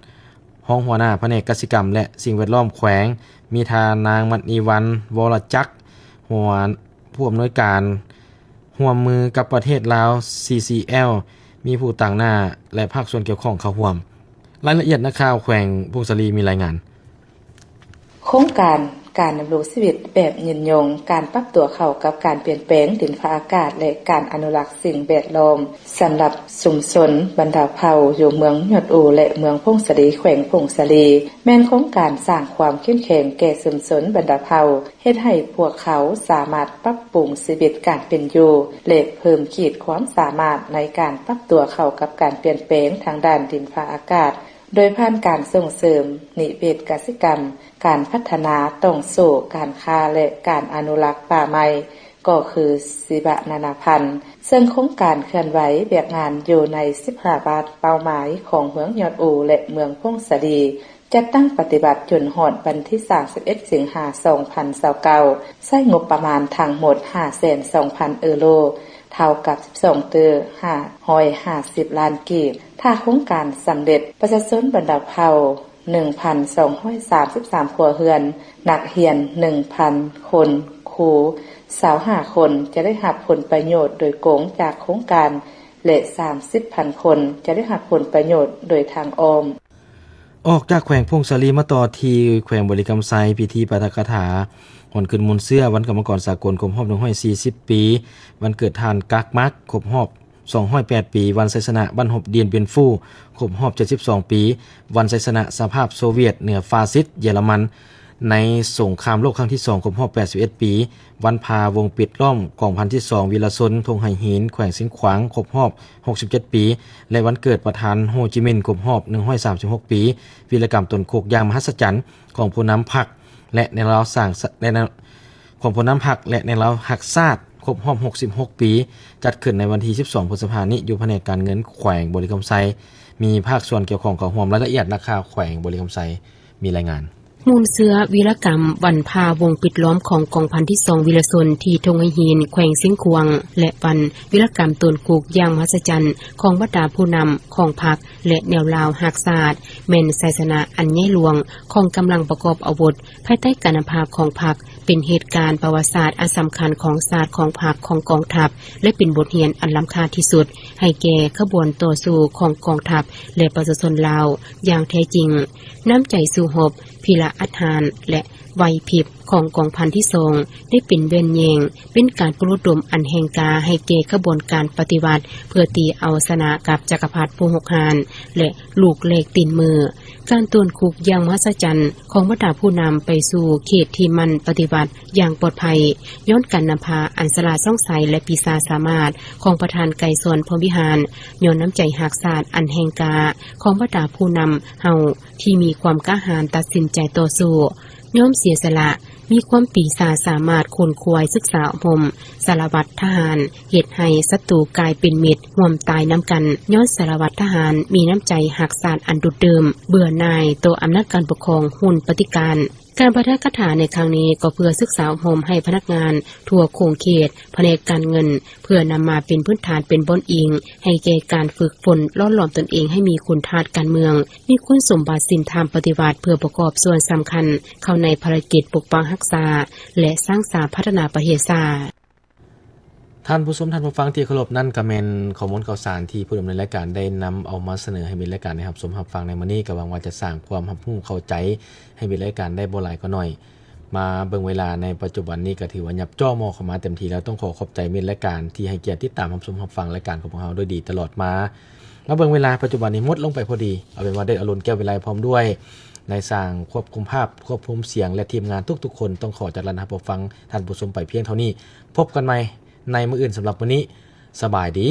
ຮອງຫົວໜ້າພະແນກກະສິກຳ ແລະ ສິ່ງແວດລ້ອມແຂວງ, ມີທ່ານນາງ ມັດນີວັນ ວໍລະຈັກ ຫົວ ຜູ້ອຳນວຍການຮ່ວມມືກັບປະເທດລາວ ຊີຊີແອລ, ມີຜູ້ຕາງໜ້າ ແລະ ພາກສ່ວນກ່ຽວຂ້ອງເຂົ້າຮ່ວມ. ລາຍລະອຽດນັກຂ່າວແຂວງຜົ້ງສາລີມີລາຍງານ. ໂຄງການການດຳລົງຊີວິດແບບຍືນຍົງ, ການປັບຕົວເຂົ້າກັບການປ່ຽນແປງດິນຟ້າອາກາດ ແລະ ການອະນຸລັກສິ່ງແວດລ້ອມ ສຳລັບຊຸມຊົນບັນດາເຜົ່າຢູ່ເມືອງຍອດອູ ແລະ ເມືອງຜົ້ງສາລີ, ແຂວງຜົ້ງສາລີ ແມ່ນໂຄງການສ້າງຄວາມເຂັ້ມແຂງແກ່ຊຸມຊົນບັນດາເຜົ່າ, ເຮັດໃຫ້ພວກເຂົາສາມາດປັບປຸງຊີວິດການເປັນຢູ່ ແລະ ເພີ່ມຂີດຄວາມສາມາດໃນການປັບຕົວເຂົ້າກັບການປ່ຽນແປງທາງດ້ານດິນຟ້າອາກາດ, ໂດຍຜ່ານການສົ່ງເສີມນິເວດກະສິກຳ, ການພັດທະນາຕ່ອງໂສ້ການຄ້າ ແລະ ການອະນຸລັກປ່າໄມ້ ກໍຄືຊີວະນານາພັນ, ເຊິ່ງໂຄງການເຄື່ອນໄຫວວຽກງານຢູ່ໃນສິບຫ້າບ້ານເປົ້າໝາຍຂອງເມືອງຍອດອູ ແລະ ເມືອງຜົ້ງສາລີ, ຈັດຕັ້ງປະຕິບັດຈົນຮອດວັນທີສາມສິບເອັດ ສິງຫາ ສອງພັນຊາວເກົ້າ ໃຊ້ງົບປະມານທັງໝົດຫ້າແສນສອງພັນເອີໂຣ, ເທົ່າກັບສິບສອງຕື້ຫ້າຮ້ອຍຫ້າສິບລ້ານກີບ. ຖ້າໂຄງການສຳເລັດ, ປະຊາຊົນບັນດາເຜົ່າ ໜຶ່ງພັນສອງຮ້ອຍສາມສິບສາມຄົວເຮືອນ, ນັກຮຽນ ໜຶ່ງພັນຄົນ, ຄູ ຊາວຫ້າຄົນ ຈະໄດ້ຮັບຜົນປະໂຫຍດໂດຍກົງຈາກໂຄງການ ແລະ ສາມສິບພັນຄົນ ຈະໄດ້ຮັບຜົນປະໂຫຍດໂດຍທາງອ້ອມ. ອອກຈາກແຂວງຜົ້ງສາລີມາຕໍ່ທີ່ແຂວງບໍລິຄຳໄຊ, ພິທີປາຖະກະຖາຫວນຄືນມູນເຊື້ອວັນກຳມະກອນສາກົນຄົບຮອບໜຶ່ງຮ້ອຍສີ່ສິບປີ, ວັນເກີດທ່ານ ກາກ ມາກ ຄົບຮອບ ສອງຮ້ອຍແປດປີ, ວັນໄຊຊະນະບັ້ນຮົບ Dien Bien Phu ຄົບຮອບເຈັດສິບສອງປີ, ວັນໄຊຊະນະສະຫະພາບໂຊວຽດເໜືອຟາຊິດເຢຍລະມັນໃນສົງຄາມໂລກຄັ້ງທີສອງ ຄົບຮອບແປດສິບເອັດປີ, ວັນພາວົງປິດລ້ອມກອງພັນທີສອງ ວີລະຊົນ ທົ່ງໄຫຫີນ ແຂວງຊຽງຂວາງ ຄົບຮອບຫົກສິບເຈັດປີ ແລະ ວັນເກີດປະທານໂຮຈິມິນ ຄົບຮອບໜຶ່ງຮ້ອຍສາມສິບຫົກປີ, ວີລະກຳຕົນໂຄກຢ່າງມະຫັດສະຈັນຂອງຜູ້ນຳພັກ ແລະ ແນວລາວສ້າງ ແລະ ແນວ ຂອງຜູ້ນຳພັກ ແລະ ແນວລາວຮັກຊາດ ຄົບຮອບຫົກສິບຫົກປີ, ຈັດຂຶ້ນໃນວັນທີສິບສອງ ພຶດສະພານີ້ ຢູ່ພະແນກການເງິນແຂວງບໍລິຄຳໄຊ, ມີພາກສ່ວນກ່ຽວຂ້ອງເຂົ້າຮ່ວມ. ລາຍລະອຽດນັກຂ່າວແຂວງບໍລິຄຳໄຊມີລາຍງານ. ມູນເຊື້ອວີລະກຳວັນພາວົງປິດລ້ອມຂອງກອງພັນທີສອງ ວີລະຊົນ ທີ່ທົ່ງໄຫຫີນ ແຂວງຊຽງຂວາງ ແລະ ວັນວີລະກຳຕົນໂຄກຢ່າງມະຫັດສະຈັນຂອງບັນດາຜູ້ນຳຂອງພັກ ແລະ ແນວລາວຮັກຊາດ ແມ່ນໄຊຊະນະອັນໃຫຍ່ຫຼວງຂອງກຳລັງປະກອບອາວຸດ ພາຍໃຕ້ການນຳພາຂອງພັກ ເປັນເຫດການປະຫວັດສາດອັນສຳຄັນຂອງຊາດ, ຂອງພັກ, ຂອງກອງທັບ ແລະ ເປັນບົດຮຽນອັນລ້ຳຄ່າທີ່ສຸດໃຫ້ແກ່ຂະບວນຕໍ່ສູ້ຂອງກອງທັບ ແລະ ປະຊາຊົນລາວຢ່າງແທ້ຈິງ. ນ້ຳໃຈສູ້ຮົບ, ພາລະອາດຫານ ແລະ ໄຫວພິບຂອງກອງພັນທີສອງ ໄດ້ເປັນແວ່ນແຍງ, ເປັນການປຸກລະດົມອັນແຮງກ້າໃຫ້ແກ່ຂະບວນການປະຕິວັດ ເພື່ອຕີເອົາຊະນະກັບຈັກກະພັດຜູ້ຮຸກຮານ ແລະ ລູກແລກຕີນມື. ການໂຕນຄຸກຢ່າງມະຫັດສະຈັນຂອງບັນດາຜູ້ນຳໄປສູ່ເຂດທີ່ມັນປະຕິວັດຢ່າງປອດໄພ ຍ້ອນການນຳພາອັນສະຫຼາດຊ່ອງໄຊ ແລະ ປີຊາສາມາດຂອງປະທານໄກສອນ ພົມວິຫານ, ຍ້ອນນ້ຳໃຈຮັກຊາດອັນແຮງກ້າຂອງບັນດາຜູ້ນຳເຮົາ ທີ່ມີຄວາມກ້າຫານຕັດສິນໃຈຕໍ່ສູ້, ຍອມເສຍສະຫຼະ, ມີຄວາມປີຊາສາມາດຂົນຂວາຍສຶກສາອົບຮົມສາລະວັດທະຫານ, ເຮັດໃຫ້ສັດຕູກາຍເປັນມິດ, ຮ່ວມຕາຍນຳກັນ, ຍ້ອນສາລະວັດທະຫານມີນ້ຳໃຈຮັກຊາດອັນດຸດດື່ມ, ເບື່ອໜ່າຍຕໍ່ອຳນາດການປົກຄອງຮຸ່ນປະຕິການ. ການປາຖະກະຖາໃນຄັ້ງນີ້ກໍເພື່ອສຶກສາອົບຮົມໃຫ້ພະນັກງານທົ່ວຂົງເຂດ, ພະແນກການເງິນ, ເພື່ອນຳມາເປັນພື້ນຖານເປັນບ່ອນອີງໃຫ້ແກ່ການຝຶກຝົນຫຼໍ່ຫຼອມຕົນເອງໃຫ້ມີຄຸນທາດການເມືອງ, ມີຄຸນສົມບັດສິນທຳປະຕິວັດ ເພື່ອປະກອບສ່ວນສຳຄັນເຂົ້າໃນພາລະກິດປົກປັກຮັກສາ ແລະ ສ້າງສາພັດທະນາປະເທດຊາດ. ທ່ານຜູ້ຊົມ, ທ່ານຜູ້ຟັງທີ່ເຄົາລົບ, ນັ້ນກໍແມ່ນຂໍ້ມູນຂ່າວສານທີ່ຜູ້ດຳເນີນລາຍການໄດ້ນຳເອົາມາສະເໜີໃຫ້ມິດລາຍການໄດ້ຮັບຊົມຮັບຟັງໃນມື້ນີ້. ກໍຫວັງວ່າຈະສ້າງຄວາມຮັບຮູ້ເຂົ້າໃຈໃຫ້ມິດລາຍການໄດ້ບໍ່ຫຼາຍກໍໜ້ອຍ. ມາເບິ່ງເວລາໃນປັດຈຸບັນນີ້ກໍຖືວ່າຫຍັບຈໍ່ໝໍ້ເຂົ້າມາເຕັມທີ່ແລ້ວ. ຕ້ອງຂໍຂອບໃຈມິດລາຍການທີ່ໃຫ້ກຽດຕິດຕາມຮັບຊົມຮັບຟັງລາຍການຂອງພວກເຮົາໂດຍດີຕະຫຼອດມາ. ມາເບິ່ງເວລາປັດຈຸບັນນີ້ໝົດລົງໄປພໍດີ. ເອົາເປັນວ່າໄດ້ອາລົນ ແກ້ວວິໄລ ພ້ອມດ້ວຍນາຍຊ່າງຄວບຄຸມພາບ, ຄວບຄຸມສຽງ ແລະ ທີມງານທຸກໆຄົນ ຕ້ອງຂໍຈັດລັນຮັບຮັບຟັງທ່ານຜູ້ຊົມໄປພຽງເທົ່ານີ້. ພົບກັນໃໝ່ໃນມື້ອື່ນ. ສຳລັບມື້ນີ້ ສະບາຍດີ.